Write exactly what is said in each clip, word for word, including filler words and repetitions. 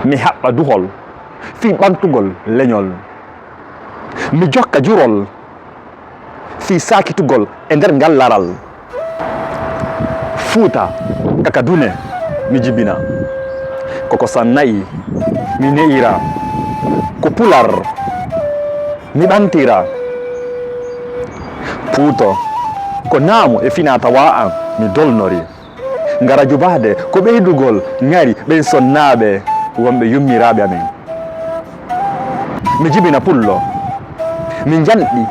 Mi haɓɓa duhol fii ɓantugol leñol. Mi jokka jurol fii saakitugol e nder ngal laral. Fuuta ka ka dune mi jibina. Ko ko sannayi mi ne'ira. Ko pular mi ɓantira. Puuto ko naamu e finaa tawaa an mi dolnori. Ngara jubaade ko ɓeydugol ŋari ɓen sonnaaɓe wonɓe yummiraaɓe amen. Mi jibina pullo, mi njanɗi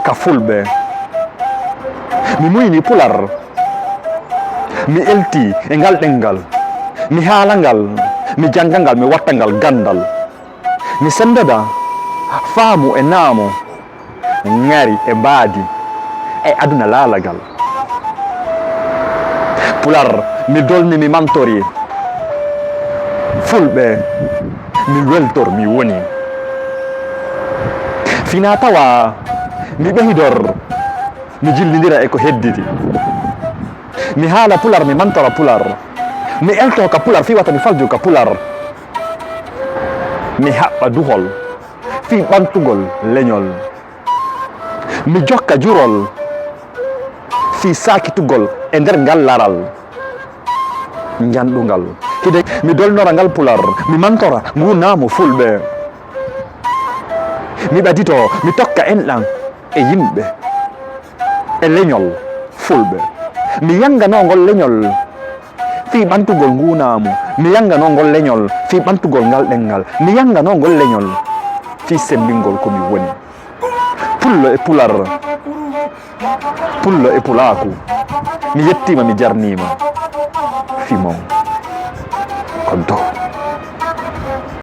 ka fulɓe. Mi muyni pular, mi elti e ngal ɗenngal, mi haala ngal, mi jannga ngal, mi watta ngal ganndal. Mi senndoda faamu e naamu ŋari e mbaadi e aduna laalagal. Pular mi dolni mi mantori. Fulɓe mi weltor mi woni. Finaa tawaa mi ɓeydor mi jillindira e ko hedditi. Mi haala pular mi mantora pular. Mi elto ka pular fii wata mi faljo ka pular. Mi haɓɓa duhol fii ɓantugol leñol. Mi jokka jurol fii saakitugol e nder ngal laral njanɗungal. Hide mi dolnora ngal pular, mi mantora ngu naamu fulɓe. Mi ɓadito, mi tokka enɗan e yimɓe e leñol fulɓe. Mi yannganoo ngol leñol fii ɓantugol ngu naamu. Mi yannganoo ngol leñol fii ɓantugol ngal ɗenngal. Mi yannganoo ngol leñol fii semmbingol ko mi woni. Pullo e pular, pullo e pulaaku. Mi yettiima, mi jarniima. Fii mon ko dow.